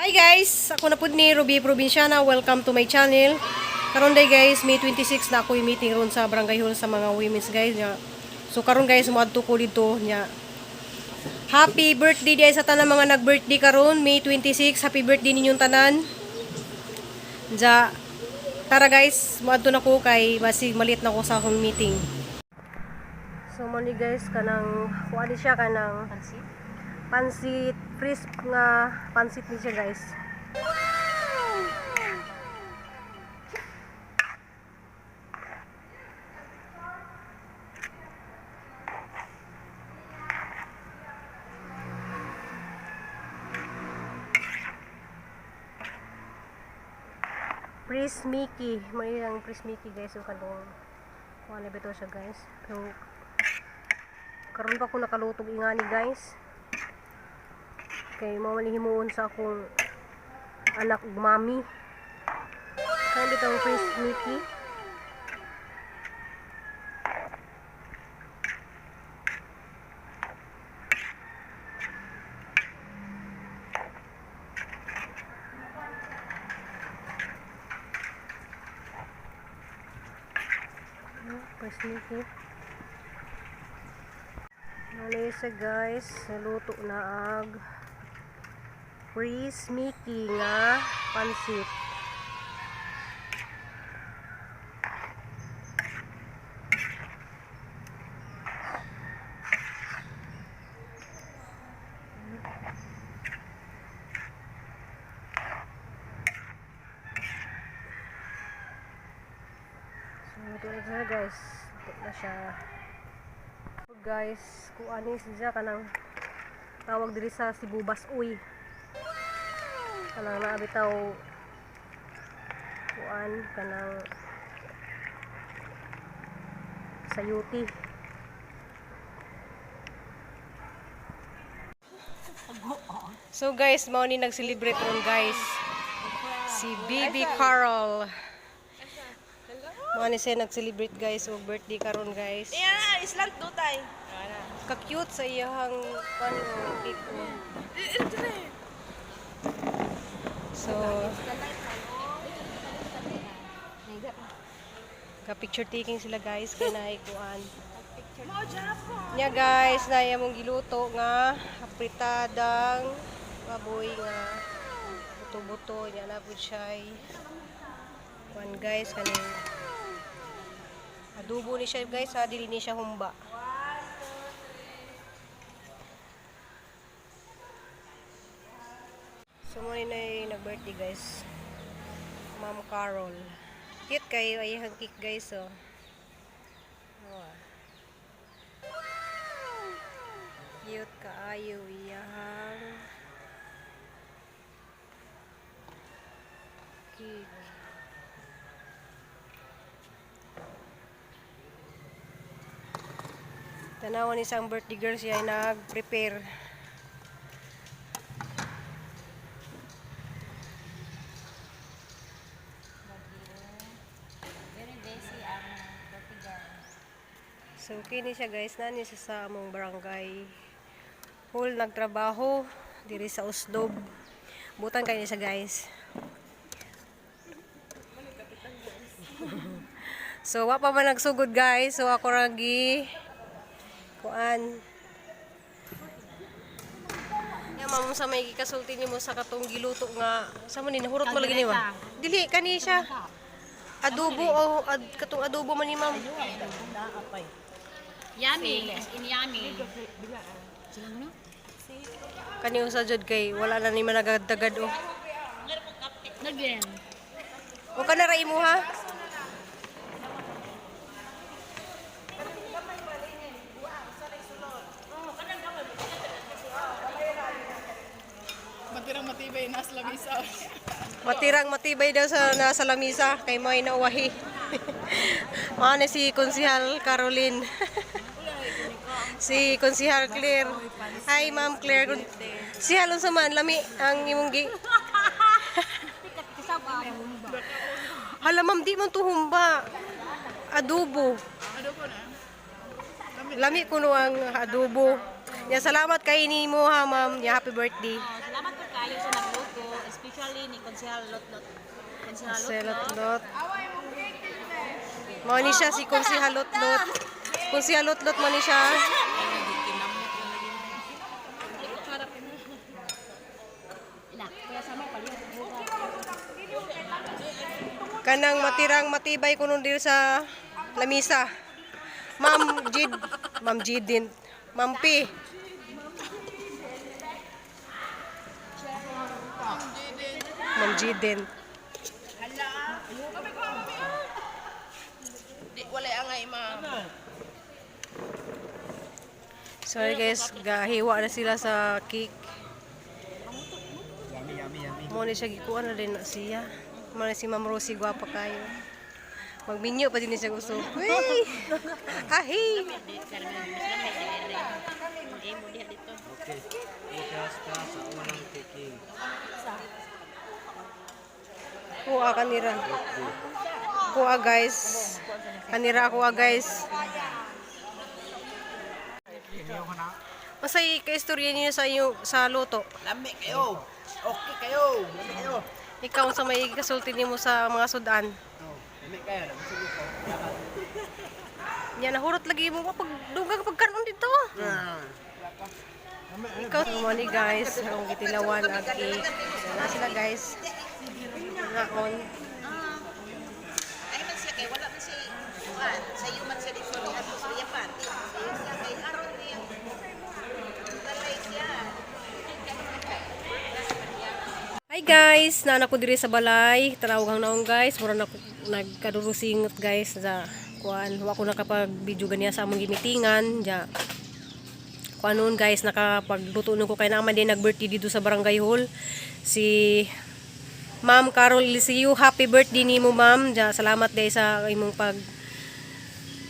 Hi guys! Ako na pud ni Ruby Provinciana. Welcome to my channel. Karon day guys, May 26 na ako yung meeting ron sa Barangay Hall sa mga women's guys. Nya. So karon guys, moadto ko dito nya. Happy birthday day sa tanan mga nag-birthday karon, May 26. Happy birthday ninyong tanan. Ja, tara guys, moadto na ko kay basig malit na ko sa akong meeting. So mo ni guys kanang kuha ni siya kanang Pansit? Pansit, crisp nga pansit ni siya guys. Prince Mickey, may ang Prince Mickey guys yung kanong kuha na bitaw siya guys. Pero karon pa ko nakalutog ingani guys. Kay mao man himuon sa akong anak ug mami. Kaya bitaw ang Prince Mickey. Prince Mickey. Nalisa guys, naluto na ag Prince Mickey nga pansit. So, luto na siya guys. Luto na siya. Guys, kung ano yung siya kanang tawag diri sa Cebu Basoy. Kanang naabitaw kuan kanang sayuti. So guys, mao ni nag-celebrate ron guys. Si Bibi Carol. Mao ni siya nag-celebrate guys og birthday karon guys. Yeah, islant do tay. Ka-cute sa iyang kuan o cake o. So, ka-picture taking sila guys kay naay kuan. Nya guys, na among giluto nga apritadang baboy nga buto-buto nya na pud siya kuan guys kaning adobo ni siya guys ha, dili ni siya humba. So mo ni na nag-birthday guys. Ma'am Carol. Cute kayo ay ang cake guys oh. Oh. Cute kaayo iyang cake. Tanawan ni isang birthday girl siya ay nag-prepare. Very busy ang birthday girl. So, kini siya guys, nani siya sa among barangay hall nagtrabaho diri sa Usdob. Butan kay ni siya guys. So, wa pa man nagsugod guys. So, ako ra gi kuan. Ya ma'am sa may gikasulti nimo sa katong giluto nga sa man ni nahurot mo lagi ni ma'am. Dili kani siya. Adobo o ad, katong adobo man ni ma'am. Yummy, as in yummy. Kani usa jud kay wala na ni managadagad oh. Again. O ka na ra imo ha? Matirang matibay na sa lamisa. Matirang matibay daw sa nasa lamisa kay may nauwahi. Mao ni si Konsihal Caroline. Si Konsihal Claire. Hi Ma'am Claire. Sihal unsa man lami ang imong gi. Hala ma'am, di man tuhumba. Adobo. Adobo na. Lami kuno ang adobo. Ya salamat kay nimo ha ma'am. Ya happy birthday. Oh, salamat po kayo sa nagluto, especially Actually, ni Konsehal Lotlot. Konsehal Konsehal Lotlot. Mao ni siya si Konsehal Lotlot. Konsehal Lotlot mo ni siya. Kanang matirang matibay kuno diri sa lamisa. Ma'am Jid, Ma'am Jidin, Ma'am P. Ma'am Jidin. Di wala angay ma. Sorry guys, gahiwa na sila sa cake. Yummy, yummy, yummy. Mo ni siya gikuan na din na siya. Mo ni si Ma'am Rosie, gwapa kayo. Magminyo pa din siya gusto. Wey! Ahi! Okay. Bukas ka sa unang taking. Kuha kanira. Kuha guys. Kanira kuha guys. Masay ka istorya niyo sa inyo sa luto. Lami kayo! Okay kayo! Lami kayo! Ikaw sa may kasulti nimo sa mga sudan. Oh, lami kayo. Lami sa luto. Yan nahurot lagi mo pag dugag pagkanon dito. Ikaw mo ni guys, akong gitilawan ag cake. Na sila guys. Naon. Ay man siya kay wala man siya kuan. Sa iyo man siya dito ni ato sa Japan. Sa iyo siya kay aron niya. Dalay siya. Hi guys, nana ko diri sa balay. Tanawag ang naong guys, mura na ko nagkadurusingot guys sa kuan. Wa ko nakapag video ganiya sa among gimitingan. Ja. Kuan noon guys, nakapagluto nun ko kay naman din nag-birthday dito sa Barangay Hall. Si Ma'am Carol Eliseo, happy birthday nimo ma'am. Ja, salamat day sa imong pag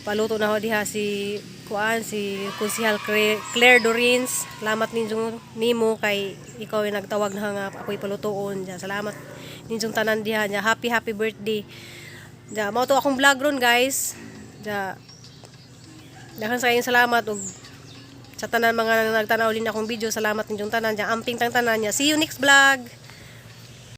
paluto na ho diha si kuan si Konsihal Claire Dorins. Salamat ninyo nimo kay ikaw yung nagtawag na nga ako'y palutoon. Diya, salamat ninyong tanan diha. Diya, happy happy birthday. Diya, mao to akong vlog ron guys. Diya, daghan sa kayong salamat ug sa tanan mga nagtanaw din akong video. Salamat ninyong tanan. Diya, amping tang tanan niya. See you next vlog.